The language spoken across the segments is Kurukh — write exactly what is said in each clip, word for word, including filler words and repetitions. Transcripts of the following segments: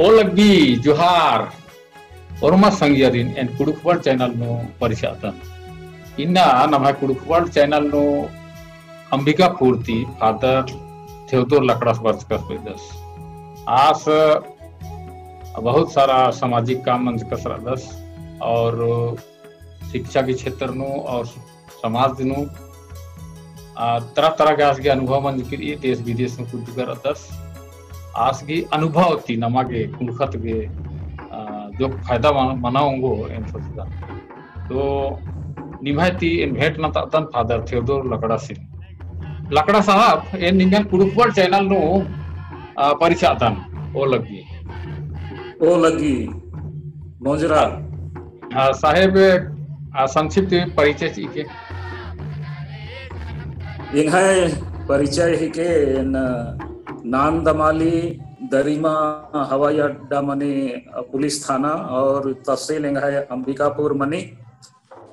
ओ लग्गी जोहार। ओर्मा संगियरिन एन कुँड़ुख़ World channel नू परिछादन। इन्ना नम्है कुँड़ुख़ World channel नू अंबिकापुर ती फादर थियोदोर लकड़ास बरचकस बेद्दस। आस बहुत सारा सामाजिक काम नंजकस रअदस और शिक्षा के क्षेत्र नू और समाज नू, आ, तरह तरह के आस गे अनुभव मंजकी रई, देश विदेश नू कुद्दका रअदस। आस गे अनुभव ती नमा गे कुँड़ुख़त गे, आ, जोक फायदा मन-, मना ओंगो एन सोचदन। तो निम्है ती एन भेंट नन्तअदन फादर थियोदोर लकड़ासिन। लकड़ा साहब, एन निंगन कुँड़ुख़ World channel नू, आ, परिछादन, ओ लग्गी। ओ लग्गी, मोंजरा। आ, साहेब, आ, संक्षिप्त परिचय चिके। एंग्है परिचय हिके, एन नांदमाली दरिमा हवाई अड्डा मनी, पुलिस थाना और तहसील एंग्है अंबिकापुर मनी।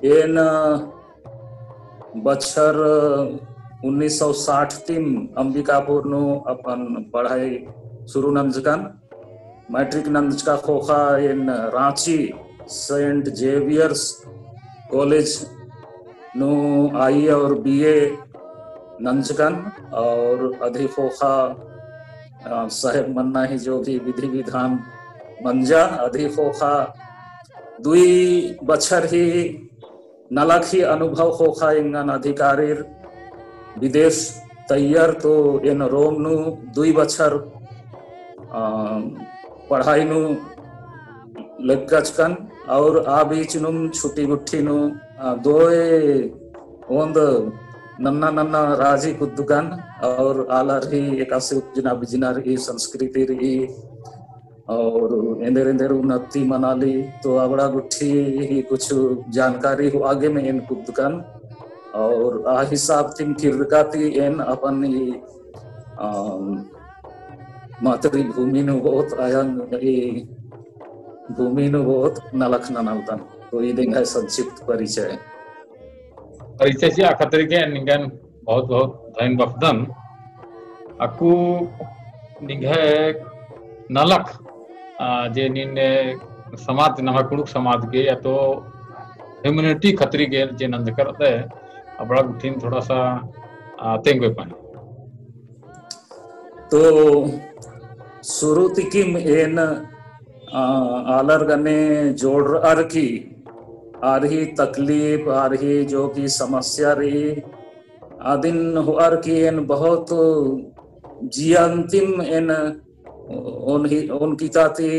एन बछर उन्नीस सौ साठ तिम अंबिकापुर नू अपन पढ़ाई शुरू नंजकन। मैट्रिक नंजका ख़ोख़ा एन राँची सेंट जेवियर्स कॉलेज नू आई और बीए नंजकन और अदी ख़ोख़ा, अ, साहेब मन्ना ही जो भी विधि विधान मंजा, अदी ख़ोख़ा दुई बछर ही नलख ही अनुभव ख़ोख़ा एंगन अधिकारीर विदेश तैयार तो एन रोम नू दुई बछर, अ, पढ़ाई नू लग्गचकन और आ बीच नुम छुट्टी गुट्ठी नू, अ, दोय ओन्द नन्ना नन्ना राजी कुद्दकन और आलर ही एकासे उपजना बिजना रई, संस्कृति रई, और एन्देर एन्देर उन्नति मनाली, तो अबड़ा गुट्ठी ही कुछ जानकारी होआ गे में एन कुद्दकन, और आ हिसाब तिम किर्रका ती एन अपन ई, अम, मातृभूमि नू बहुत आयंग, ई भूमि नू बहुत नलख ननालदन। तो ईद एंग्है संक्षिप्त परिचय। परिचय चिआ खतरी गे निंगन बहुत बहुत धैन बअदन। अक्कु निंग्है नलख, आ, जे नीन समाज, नम्है कुँड़ुख़ समाज गे या तो humanity खतरी गे जे नंजकर रअदय, अबड़ा गुट्ठिन थोड़ा सा, आ, तेंगोय पानी। तो शुरू तिकिम एन, आ, आलर गने जोड़रअर की आर ही तकलीफ, आर ही जो भी समस्या रई, अदिन होअर की एन बहुत जिया अन्तिम एन ओन ही, ओन किता ती,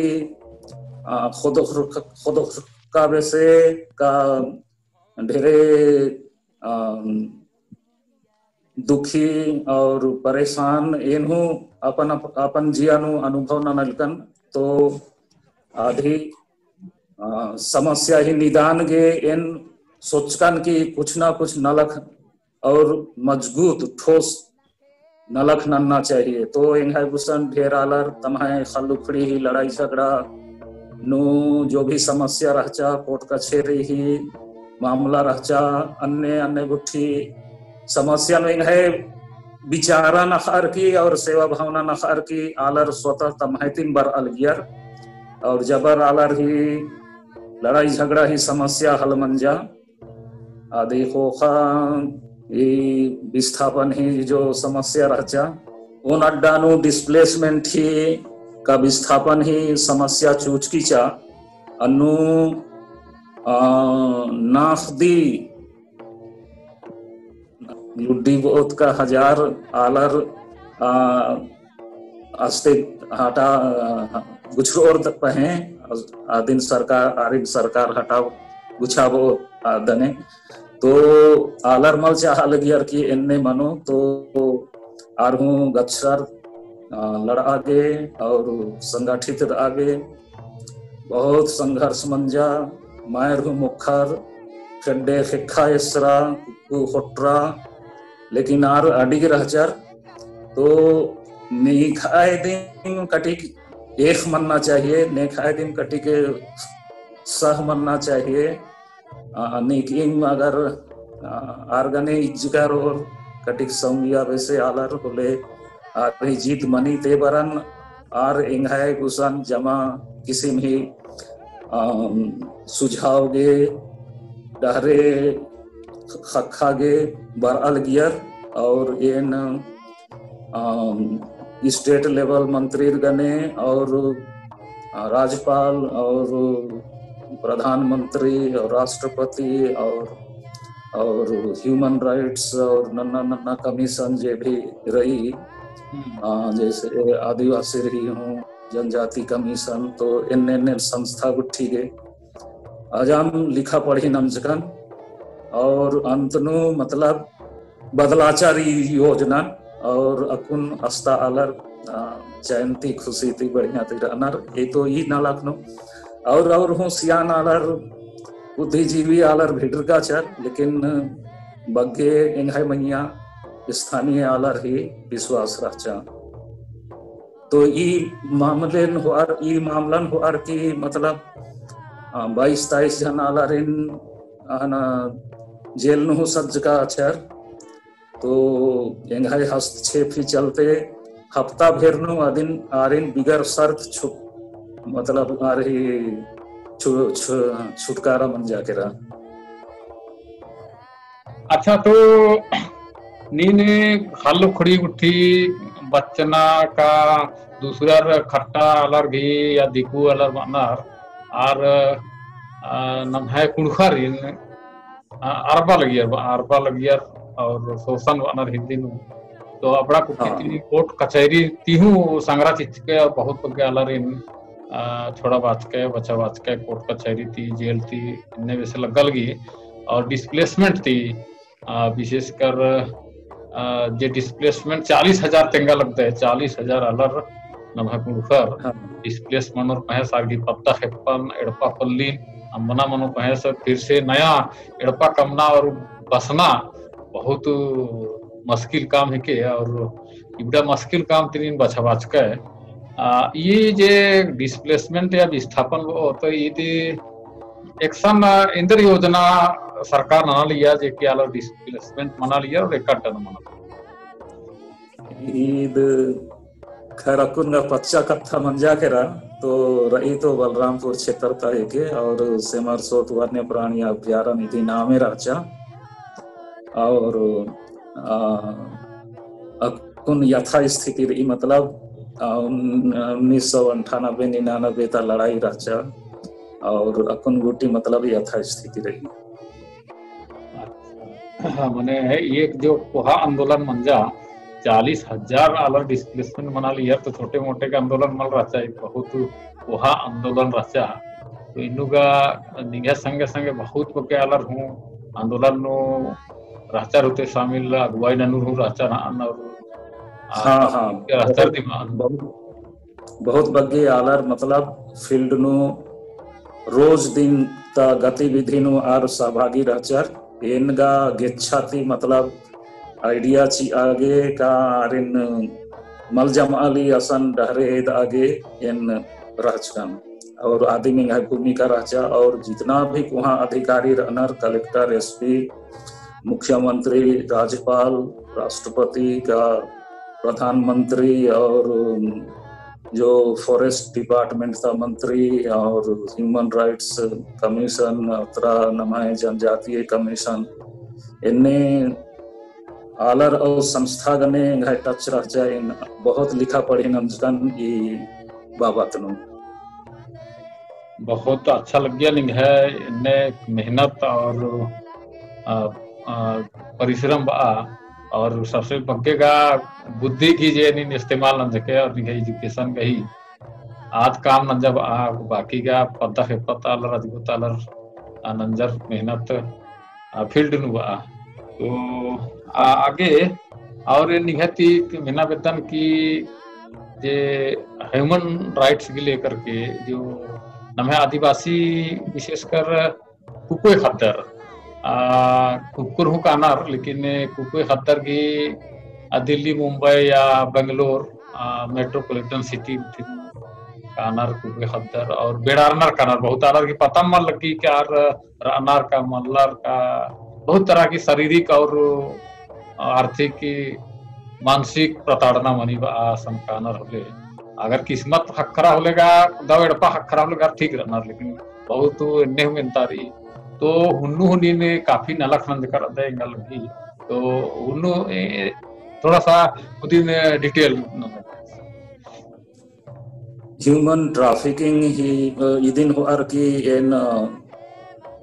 आ, ख़ोदोख़, ख़ोदोख़रका बेसे का ढेरे, आ, दुखी और परेशान एन हूँ अपन, अपन जिया नू अनुभव ननालकन। तो आधी, आ, समस्या ही निदान गे एन सोचकन कि कुछ ना कुछ नलख और मजबूत ठोस नलख नन्ना चाहिए। तो एंग्है गुसन ढेर आलर तम्है ख़ल्ल उखड़ी ही लड़ाई झगड़ा नू जो भी समस्या रहचा, कोर्ट कछेरी ही मामला रहचा, अन्य अन्य गुट्ठी समस्या नू एंग्है विचारन अख़अर की और सेवा भावना नख़अर की आलर स्वतः तम्है तिम बरआ लगियर और जबर आलर ही लड़ाई झगड़ा ही समस्या हल मंजा। आदि ख़ोख़ा ई विस्थापन ही जो समस्या रहचा, ओन अड्डा नू displacement ही का विस्थापन ही समस्या चूचकी चा, अन्नु, आ, नाख़दी लुड्डी बहुत का हजार आलर, आ, अस्ते हटा, आ, गुछरोर पहें, अदिन सरकार, आरिन सरकार हटा गुछाबो, आ, दने। तो आलर मल चाहा लगियर कि एन्ने मनो, तो आर हूँ गच्छर, आ, लड़आ गे और संगठित रआ गे। बहुत संघर्ष मंजा, मायर हूँ मोख़र, खेड्डे ख़ेक्खा एसरा, कुक्कु ख़ोटरा, लेकिन आर अडिग रहचर। तो नेख़य दिम कटिक एख़ मन्ना चाहिए, नेख़य दिम कटिक सह मन्ना चाहिए। आ, नेख़िम अगर, आ, आर गने इज्जकर और कटिक संगिया बेसे आलर होले आर ही जीत मनी ते बरन आर एंग्है गुसन जमा किसिम ही, अम, सुझाव गे डहरे ख़क्खा गे बरआ लगियर और एन, अम, state level मंत्रीर गने और, अ, राज्यपाल और प्रधानमंत्री और राष्ट्रपति और, और human rights और नन्ना नन्ना commission जे भी रई, हम्म। अ, जैसे आदिवासी रई हूँ, जनजाति commission, तो एन्ने एन्ने संस्था गुट्ठी गे अजाम लिखा पढ़ी नंजकन और अंत नू मतलब बदलाचर ई योजना और अक्कुन अस्ता आलर, अ, चैन ती खुशी ती बढ़िया ती रअनर। ए तो ई नलख नू और, और हूँ सियान आलर बुद्धिजीवी आलर भिड़रकाचर, लेकिन बग्गे एंग्है मइय्याँ स्थानीय आलर ही विश्वास रहचा। तो ई मामलेन होअर, ई मामलन होअर की मतलब, अ, बाईस तेईस झन आलारिन अहना जेल नू हूँ सज्जकाचर। तो एंग्है हस्तक्षेप ही चलते हफ्ता भेर नू अदिन आरिन बिगर शर्त छु-, मतलब आर ही छु-, छु-, छुटकारा मंजा केरा। अच्छा, तो नीन हल उखड़ी गुट्ठी बच्चना का दूसरर खट्टा आलर भी या दिकु आलर बअनर, आर, अ, नम्है कुँड़ुख़ारिन, अ, अरबा लगियर, अरबा लगियर और शोषण बअनर हिन्दी नू। तो अबड़ा कुट्ठी हाँ। ती कोर्ट कचहरी ती हूँ संग्रा चिच्चके बहुत बग्गे आलारिन, अ, छोड़ा बाचके, बचा बाचके कोर्ट कचहरी ती, जेल ती, इन्ने बेसे लग्गा लगी। और displacement ती, अ, विशेषकर, अ, जे displacement चालीस हजार तेंगा लगदय, चालीस हजार आलर नम्है कुँड़ुख़र हाँ। Displace मनोर पहें सारगी पद्दा खेप्पन, एड़पा पल्लिन, अम्बना मनो पहें से फिर से नया एड़पा कमना और बसना बहुत मुश्किल काम हेके और इबड़ा मुश्किल काम तिनिन बछाबाचकय। आ, ई जे displacement या विस्थापन बओ तो ईद एकसन एन्देर योजना सरकार नना लिया जे कि आलर displacement मना लिया और एकाटन मना लिया। ईद खैर अक्कुन गा पच्चा कत्था मंजा केरा तो रई तो बलरामपुर क्षेत्र ता हेके और सेमरसोत वन्य प्राणी अभ्यारण्य इदी नामे रहचा। और, आ, अक्कुन यथास्थिति रई, मतलब, आ, उन-, उन्नीस सौ अंठानबे निन्यानबे ता लड़ाई रहचा और अक्कुन गूटी, मतलब, यथास्थिति रई। अच्छा। हाँ, मने एक जो कोहा आंदोलन मंजा, चालीस हजार आलर displacement मना लियर, तो छोटे मोटे का आंदोलन मल रहचा, एक बहुत कोहा आंदोलन रहचा। तो इन्नु गा निंग्है संगे संगे बहुत बग्गे आलर हूँ आंदोलन नू रहचर होते शामिल, अगुवाई ननूर हूँ रहचर हन और, आ, हाँ, हाँ, रहचर बहुत, दिमान। बहुत, बहुत बग्गे आलर मतलब field नू रोज दिन ता गतिविधि नू आर सहभागी रहचर। एन गा गेच्छा ती मतलब idea चिआ गे का आरिन मल जमआ ली असन डहरे एदआ गे एन रहचकन। और आदिम एंग्है भूमिका रहचा और जितना भी कोहाँ अधिकारी रअनर, collector, S P, मुख्यमंत्री, राज्यपाल, राष्ट्रपति का प्रधानमंत्री और जो forest department ता मंत्री और human rights commission, अत्रा नम्है जनजातीय commission, एन्ने आलर और संस्था गने एंग्है touch रहचा, एन बहुत लिखा पढ़ी नंजकन ई बाबत नू। बहुत अच्छा लग्गिया निंग्है एन्ने मेहनत और, अ, अ, परिश्रम बआ और सबसे बग्गे गा बुद्धि की जे नीन इस्तेमाल नंजके और निंग्है education गही आद काम नंजा बआ, बाकी गा पद्दा खेप्पा ता आलर, अदिगो ता आलर, आ, नंजर मेहनत, आ, field नू बआ। तो, आ, आगे और निंग्है ती मेना बेद्दन कि जे human rights के लेकर के जो नम्है आदिवासी विशेषकर कुकोय ख़द्दर, आ, कुक्कोर हूँ कानर, लेकिन कुकोय ख़द्दर की, आ, दिल्ली, मुंबई या बेंगलोर, आ, metropolitan city गुट्ठी कानर कुकोय ख़द्दर और बेड़ारनर कानर, बहुत आलर की पता मल लग्गी कि आर रअनर का, मल्लर का, बहुत तरह की शारीरिक और आर्थिक, मानसिक प्रताड़ना मनी बआ असन कानर होले। अगर किस्मत ख़क्खरा होले गा, दव एड़पा ख़क्खरा होले गा ठीक रअनर, लेकिन बहुत एन्ने हूँ मेन्ता रई। तो हुन्नू हूँ नीन काफी नलख नंजकर अदय एंगा लगी। तो हुन्नू, ए, थोड़ा सा उदिन detail नंजकर। Human trafficking ही, अ, इदिन होअर की एन, अ,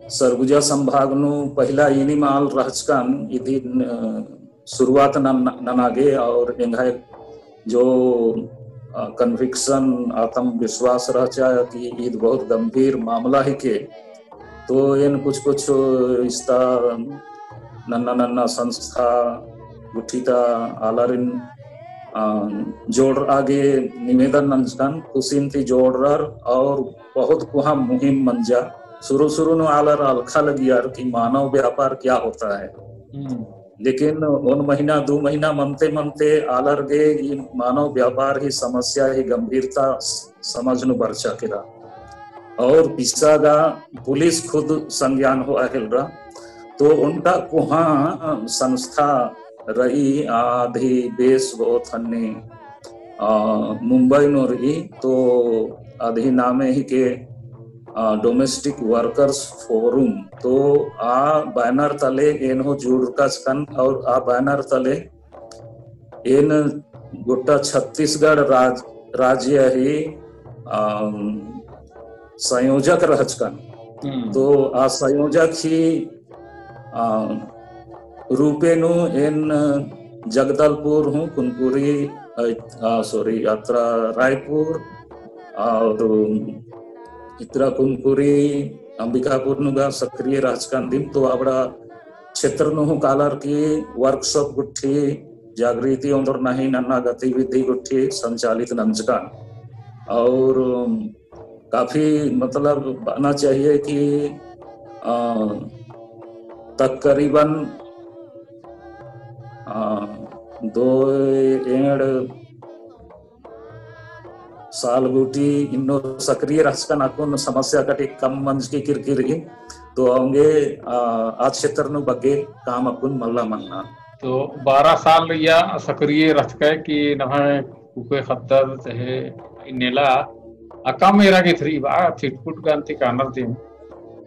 सरगुजा संभाग नू पहिला इनिम आल रहचकन इदिन, अ, शुरुआत नन-, नना गे और एंग्है जो, अ, conviction, आत्मविश्वास रहचा कि ईद बहुत गंभीर मामला हिके। तो एन कुछ कुछ इस्ता नन्ना नन्ना संस्था गुट्ठी ता आलारिन, अ, जोड़रआ गे निवेदन नंजकन, खुशिन ती जोड़रर और बहुत कोहाँ मुहिम मंजा। शुरू शुरू नू आलर अलखा लगियर कि मानव व्यापार क्या होता है। हम्म। लेकिन ओन महीना, दू महीना मनते मनते आलर गे ई मानव व्यापार ही समस्या ही गंभीरता स-, समझ नू बरचा केरा। और पिसा गा पुलिस खुद संज्ञान होआ हेलरा। तो ओन्टा कोहाँ संस्था रई, अदही बेस बहुत हन्नी, अ, मुंबई नू रई, तो अदही नामे हिके, अ, Domestic Workers Forum। तो आ banner तले एन हूँ जुड़रकन और आ banner तले एन गोट्टा छत्तीसगढ़ राज-, राज्य ही, अम, संयोजक रहचकन। हम्म। तो आ संयोजक ही, अ, रूपे नू एन जगदलपुर हूँ, कुनकुरी, अ, अ, sorry, अत्रा रायपुर और इत्रा कुनकुरी, अंबिकापुर नू गा सक्रिय रहचकन दिम। तो अबड़ा क्षेत्र नू हूँ कालर की workshop गुट्ठी, जागृति ओन्दरना ही नन्ना गतिविधि गुट्ठी संचालित नंजकन। और काफी मतलब बअना चाहिए कि, अ, तकरीबन, अ, दो एंड़ साल गूटी इन्नो सक्रिय रहचकन अक्कुन समस्या कटिक कम मंजकी किरकिरी। तो औंगे, आ, आ क्षेत्र नू बग्गे काम अक्कुन मल्ला मन्ना। तो बारह साल या सक्रिय रहचकय कि नम्है कुकोय ख़द्दर चहे इन्नेला अकम एरा गे थ्री बा छिटपुट गन्ती कानर दिम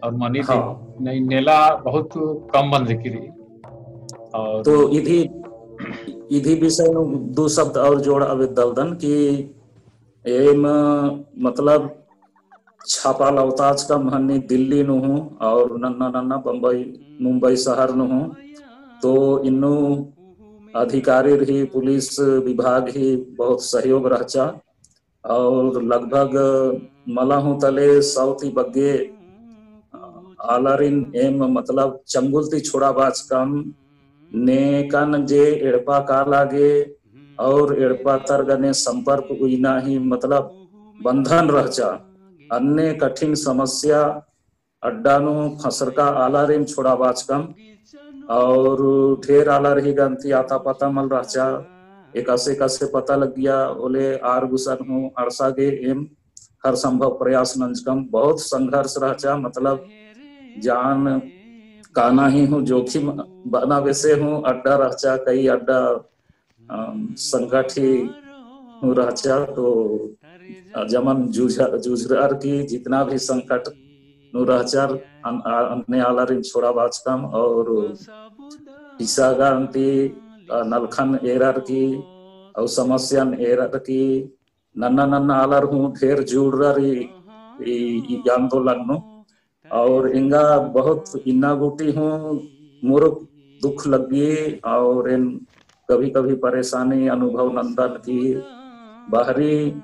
और मनी दिम। हाँ। नहीं, इन्नेला बहुत कम मंजकी रई। और तो इदी, इदी विषय नू दू शब्द और जोड़आ बेद्दालदन कि एम, मतलब, छापा लवताचकम हन्नी दिल्ली नू हूँ और नन्ना नन्ना बम्बई, मुंबई शहर नू हूँ। तो इन्नु अधिकारी रई, पुलिस विभाग ही बहुत सहयोग रहचा और लगभग मला हूँ तले सौ ती बग्गे आलारिन एम, मतलब, चंगुल ती छोड़ाबाचकम नेकन जे एड़पा काला गे और एड़पा तरगने संपर्क उइना ही, मतलब, बंधन रहचा। अन्ने कठिन समस्या अड्डा नू फंसरका आलारिन छोड़ाबाचकम और ढेर आलर ही गन्ती आता पता मल रहचा। एकासे एकासे पता लग्गिया ओले आर गुसन हूँ अंड़सा गे एम हर संभव प्रयास नंजकम। बहुत संघर्ष रहचा, मतलब, जान काना ही हूँ जोखिम बअना बेसे हूँ अड्डा रहचा, कई अड्डा, अम, संकट ही हूँ रहचा। तो, अ, जमन जूझ-, जूझरअर की जितना भी संकट नू रहचर अन-, अ-, अन्ने आलारिन छोड़ाबाचकम और पिसा गा अन्ती, अ, नलखन एरर की और समस्यन एरर की नन्ना नन्ना आलर हूँ ढेर जुड़रर ई, ई, ई आंदोलन नू। और एंगा बहुत इन्ना गूटी हूँ मुरुक दुख लग्गी और एन कभी कभी परेशानी अनुभव नन्दन कि बहरी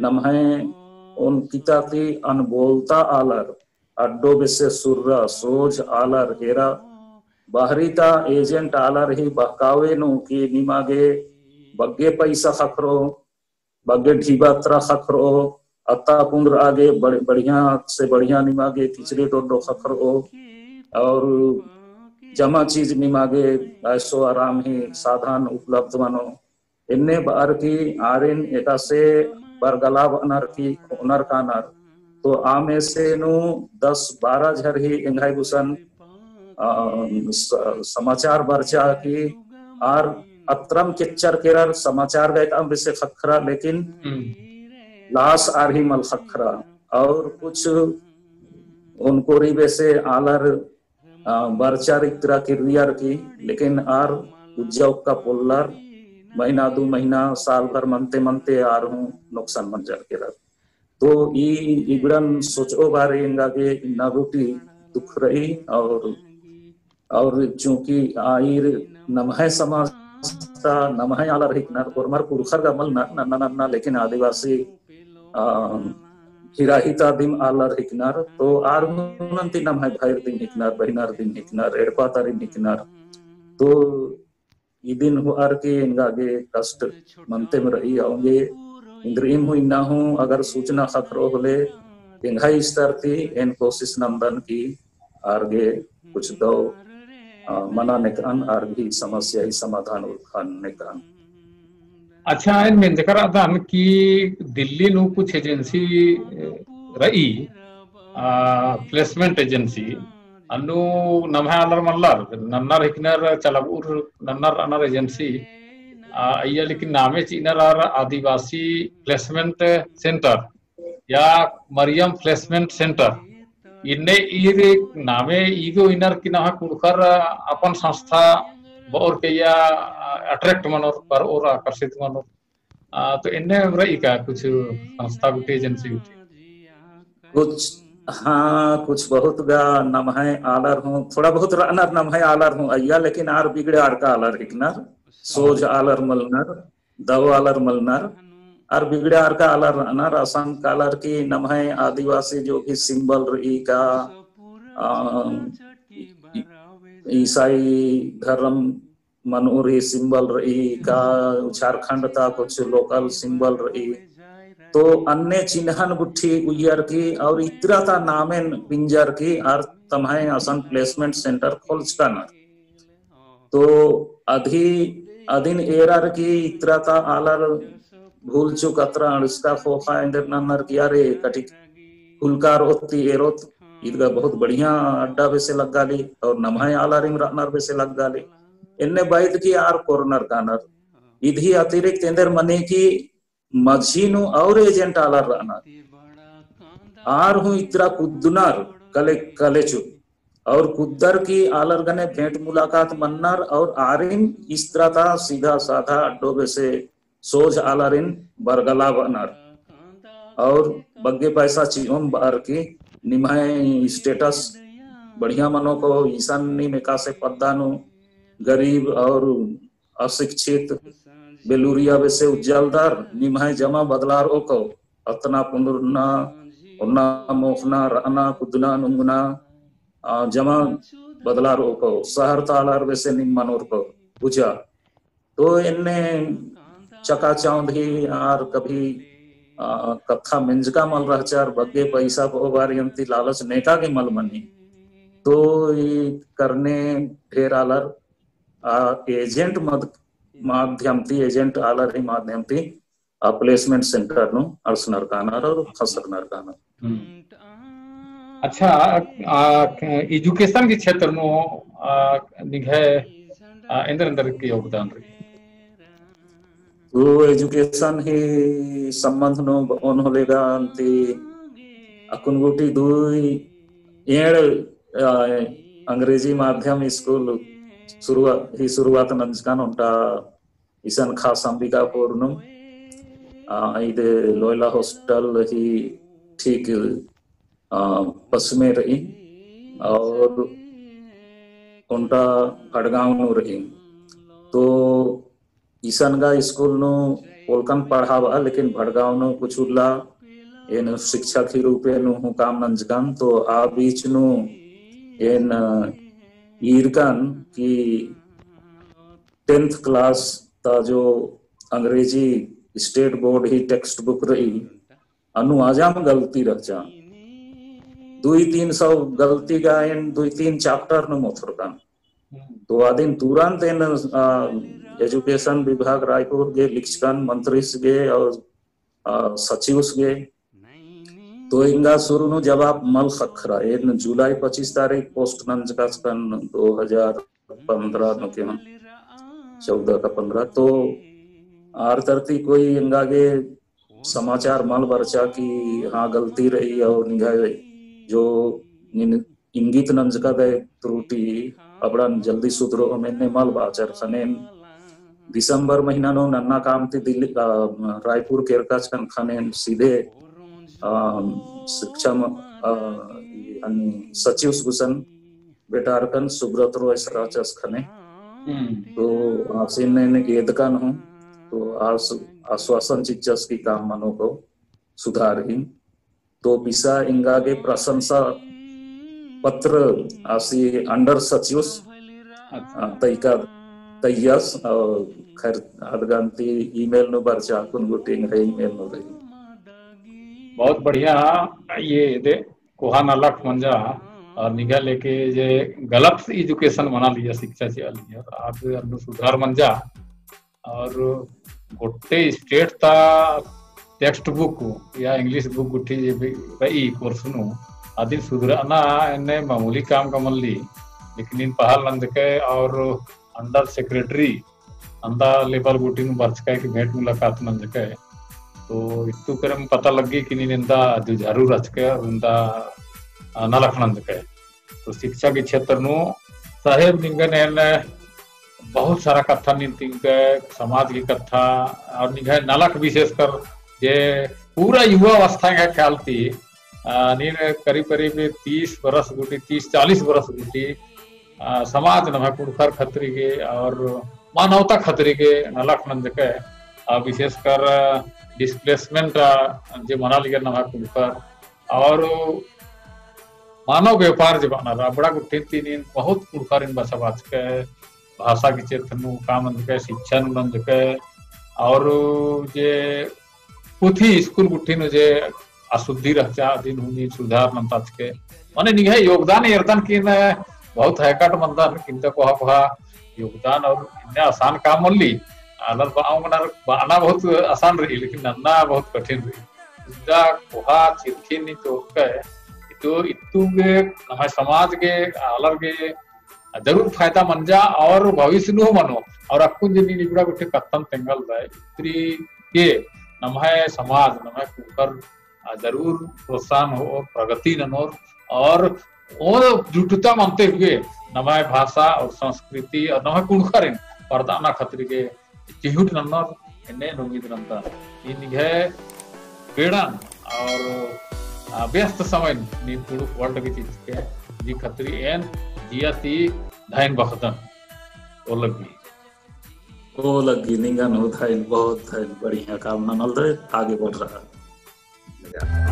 नम्है ओन किता ती अनबोलता आलर, अड्डो बेसे सुर्रा सोझ आलर एरा, बहरी ता agent आलर ही बहकावे नू कि निमा गे बग्गे पैसा ख़क्खरो, बग्गे ढिबा तरा ख़क्खरो, अत्ता कुंदरआ गे बढ़-, बढ़िया से बढ़िया निमा गे किचरी डोडो ख़क्खरो, और जमा चीज निमा गे ऐसो आराम ही साधन उपलब्ध मनो। एन्ने बअर की आरिन एकासे बरगलाबअनर की खोनर कानर। तो आमेसे नू दस बारह झर ही एंग्है गुसन, अ, स-, समाचार बरचा की आर अत्रम केच्चर केरर समाचार गा एकअम बेसे ख़क्खरा, लेकिन हम्म। लास आर ही मल ख़क्खरा। और कुछ ओनकोरी बेसे आलर, आ, बरचर इतरा किर्रियर की, लेकिन आर उज्जा उक्का पोल्लर, महीना दू महीना साल भर मनते मनते आर हूँ नुकसान मंजर केरर। तो ई इबड़न सोचओ बारे एंगा गे इन्ना गूटी दुख रई। और, और चूंकि आइर नम्है समाज ता नम्है आलर हिकनर, ओर्मर पुरखर गा मलनर नन्ना नन्ना, लेकिन आदिवासी, आ, हिराही ता दिम आलर हिकनर, तो आर हूँ नन्ती नम्है भाईर दिम हिकनर, बहिनर दिम हिकनर, एड़पा तारिम हिकनर। तो इदिन होअर की एंगा गे कष्ट मनतेम रई। औंगे इन्द्रिइम हूँ इन्ना हूँ अगर सूचना ख़क्खरो होले एंग्है स्तर ती एन कोशिश नन्दन की आर गे कुछ दव, अ, मना नेकअन, आर गही समस्या ही समाधान उरखा नेकअन। अच्छा, एन मेंजकर अदन कि दिल्ली नू कुछ agency, अ, रई, आ, placement agency, अन्नु नम्है आलर मल्लर, नन्नर हिकनर, चलाबउर नन्नर रअनर agency, आ, अइय्या लेकिन नामे चिअनर आर आदिवासी placement center या मरियम placement center। इन्ने ईर नामे ईगो इनर कि नम्है कुँड़ुख़र अपन संस्था बओर के या, आ, attract मनोर, बरओर, आकर्षित मनोर। आ, तो एन्ने रई का कुछ संस्था गूटी, agency गूटी? कुछ, हाँ, कुछ बहुत गा नम्है आलर हूँ, थोड़ा बहुत रअनर नम्है आलर हूँ अइय्या, लेकिन आर बिगड़े आर का आलर हिकनर, सोझ आलर मलनर, दव आलर मलनर, आर बिगड़े आर का आलर रअनर, असन कालर की नम्है आदिवासी जो भी symbol रई का, आ, ईसाई धर्म मनउर ही symbol रई का, झारखंड ता कुछ local symbol रई। तो अन्ने चिन्हन गुट्ठी उइयर की और इतरा ता नामेन पिंजर की आर तम्है असन placement center खोलचकानर। तो अदी, अदिन एरर की इतरा ता आलर भूल चूक अतरा अंड़सका ख़ोख़ा एन्देर नन्नर की अरे कटिक हुलकार ओत्ती एरोत, ईद गा बहुत बढ़िया अड्डा बेसे लग्गाली और नम्है आलारिम रअनर बेसे लग्गाली। एन्ने बअदकी आर कोरनर कानर। इदही अतिरिक्त एन्देर मनी की मझी नू और agent आलर रअनर। आर हूँ इतरा कुद्दनर कले, कले चुप। और कुद्दर की आलर गने भेंट मुलाकात मन्नर और आरिम इस्तरा ता सीधा साधा अड्डो बेसे सोझ आलारिन बरगलाबअनर। और बग्गे पैसा चिओम बअर की निम्है status बढ़िया मनो को, इसन नीम एकासे पद्दा नू गरीब और अशिक्षित बेलूरिया बेसे उज्जालदर, निम्है जमा बदलारओ को, अतना पुंदुरना, ओन्ना मोख़ना, रअना, कुद्दना, नुंगना, आ, जमा बदलारओ को, शहर ता आलर बेसे नीम मनोर को, बुझा। तो एन्ने चकाचौंध ही आर कभी, आ, कत्था मेंजका मल रहचर, बग्गे पैसा बओ बारी अन्ती लालच नेका गे मल मनी। तो ई करने ढेर आलर आ, agent मद-, माध्यम ती, agent आलर ही माध्यम ती, आ, placement center नू अंड़सनर कानर और ख़सरनर कानर। हम्म। अच्छा, आ, education के क्षेत्र नू, आ, निंग्है, आ, एन्देर एन्देर के योगदान रई? तो education ही संबंध नू बओन होले गा अन्ती अक्कुन गूटी दुई एंड़, आ, अंग्रेजी माध्यम स्कूल शुरुआ-, ही शुरुआत नंजकन ओन्टा इसन खास अंबिकापुर नू, आ, इदे लोयला हॉस्टल ही ठीक, आ, पश्चिमे रई और ओन्टा भड़गांव नू रई। तो इसन गा स्कूल नू पोलकन पढ़ाबआ, लेकिन भड़गांव नू कुछ उल्ला एन शिक्षक ही रूपे नू हूँ काम नंजकन। तो आ बीच नू एन ईरकन कि tenth class ता जो अंग्रेजी state board ही text book रई, अन्नु आजाम गलती रहचा। दुई तीन सौ गलती गा एन दुई तीन chapter नू मोथरकन। तो अदिन तुरंत एन, आ, education विभाग रायपुर गे लिखचकन, मंत्रीस गे और, आ, सचिवस गे। तो एंगा शुरू नू जवाब मल ख़क्खरा। एन जुलाई पच्चीस तारीख post नंजकाचकन दो हजार पन्द्रह नू के हम चौदह का पन्द्रह। तो आर तरती कोई एंगा गे समाचार मल बरचा कि हाँ गलती रई और निंग्है जो नीन इंगित नंजका दय त्रुटि अबड़न जल्दी सुधरो, एन्ने मल बाचर। ख़नेम दिसंबर महीना नू नन्ना काम ती दिल्ली, अ, रायपुर केरकाचकन ख़नेम सीधे, अ, शिक्षा म-, अ, ई हनी सचिवस गुसन बेटारकन सुब्रत रॉयस रहचस ख़ने। हम्म। तो आसिन एन एदकन हूँ, तो आस-, आश्वासन चिच्चस कि काम मनो को सुधार ही। तो बिसा एंगा गे प्रशंसा पत्र आसी under सचिवस, अच्छा। अ, तइका तइयस, अ, खैर, अदगन ती email नू बरचा, कुन गुट्ठी एंग्है email नू रई। बहुत बढ़िया, ये दे कोहा नलख मंजा, और निंग्है लेके जे गलत education मना लिया, शिक्षा चिआ लिया, तो आद अन्नु सुधार मंजा। और गोट्टे state ता text book या English book गुट्ठी जे भी रई course नू, अदिन सुधरना एन्ने मामूली काम का मल्ली, लेकिन नीन पहल नंजकय और under secretary अंदा level गुट्ठी नू बरचकय कि भेंट मुलाकात नंजकय। तो इत्तु करम पता लग्गी कि नीन एन्दा जुझारू रहचकय और एन्दा, अ, नलख नंजकय। तो शिक्षा के क्षेत्र नू साहेब निंगन एन बहुत सारा कत्था नीन तिंकय, समाज की कत्था और निंग्है नलख विशेषकर जे पूरा युवा अवस्था का ख्याल ती, अ, नीन करीब करीब तीस बरस गुट्ठी, तीस चालीस बरस गुट्ठी, अ, समाज नम्है कुँड़ुख़र खतरी गे और मानवता खतरी गे नलख नंजकय, अ, विशेषकर displacement, अ, जे मना लियर नम्है कुँड़ुख़र और मानव व्यापार जे बअनर, अबड़ा गुट्ठिन ती नीन बहुत कुँड़ुख़ारिन बछाबाचकय, भाषा के क्षेत्र नू काम नंजकय, शिक्षा नू नंजकय, और जे पुथी स्कूल गुट्ठी नू जे अशुद्धि रहचा, अदिन हूँ नीन सुधार नंताचकय। मने निंग्है योगदान एरदन कि न बहुत हैकट मंदन, किंतु कोहा कोहा योगदान और एन्ने आसान काम मल्ली, आलर बअना बहुत आसान रई, लेकिन नन्ना बहुत कठिन रई। इदा कोहा चिरखी नी चोकय, इतो इत्तु गे नम्है समाज गे, आलर गे जरूर फायदा मंजा और भविष्य नू मनो। और अक्कुन जे नीन इबड़ा गुट्ठी कत्थन तेंगलदय, इत्री के नम्है समाज, नम्है कुँड़ुख़र, आ, जरूर प्रोत्साहन होओर, प्रगति ननोर और ओ जुटता मनते हुए नम्है भाषा और संस्कृति और नम्है कुँड़ुख़ारिन परदअना खतरी गे चिहुट नन्नर एन्ने उम्मीद नन्ता। नीन निंग्है बेड़न और, आ, व्यस्त समय नीन कुँड़ुख़ World के चिच्चकय, जी खतरी एन जिया ती धैन बखदन। ओ लग्गी। ओ लग्गी, निंगन हूँ धैन, बहुत धैन, बढ़िया काम ननलदय, आगे बढ़ रहा।